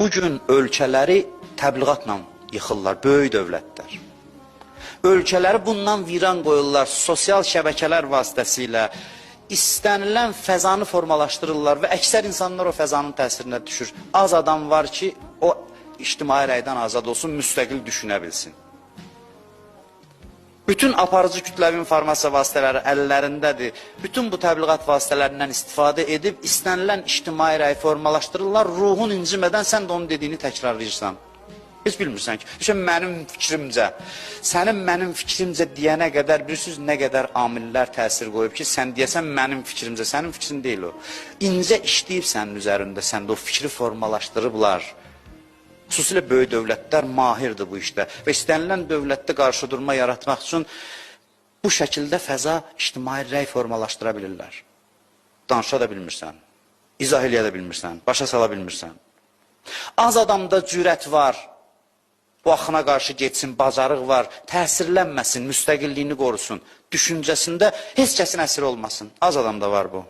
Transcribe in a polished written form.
Bugün ölkələri təbliğatla yıxırlar, böyük dövlətlər. Ölkələri bundan viran qoyurlar, sosial şəbəkələr vasitəsilə istənilən fəzanı formalaşdırırlar və əksər insanlar o fəzanın təsirinə düşür. Az adam var ki, o ictimai rəydən azad olsun, müstəqil düşünə bilsin. Bütün aparıcı kütləvi informasiya vasitələri əllərindədir. Bütün bu təbliğat vasitələrindən istifadə edib istənilən ictimai rəy formalaşdırırlar. Ruhun incimədən sən də onun dediyini təkrarlayırsan. Heç bilmirsən ki, işte mənim fikrimcə, sənin mənim fikrimcə deyənə qədər bilirsiniz nə qədər amillər təsir qoyub ki, sən deyəsən mənim fikrimcə, sənin fikrin deyil o. İncə işləyib sənin üzərində, səndə o fikri formalaşdırıblar. Xüsusilə böyük dövlətlər mahirdir bu işdə və istənilən dövlətdə qarşıdurma yaratmaq üçün bu şəkildə fəza ictimai rəy formalaşdıra bilirlər. Danışa da bilmirsən, izah eləyə də bilmirsən, başa sala bilmirsən. Az adamda cürət var, bu axına qarşı getsin, bacarıq var, təsirlənməsin, müstəqilliyini qorusun, düşüncəsində heç kəsin əsiri olmasın. Az adamda var bu.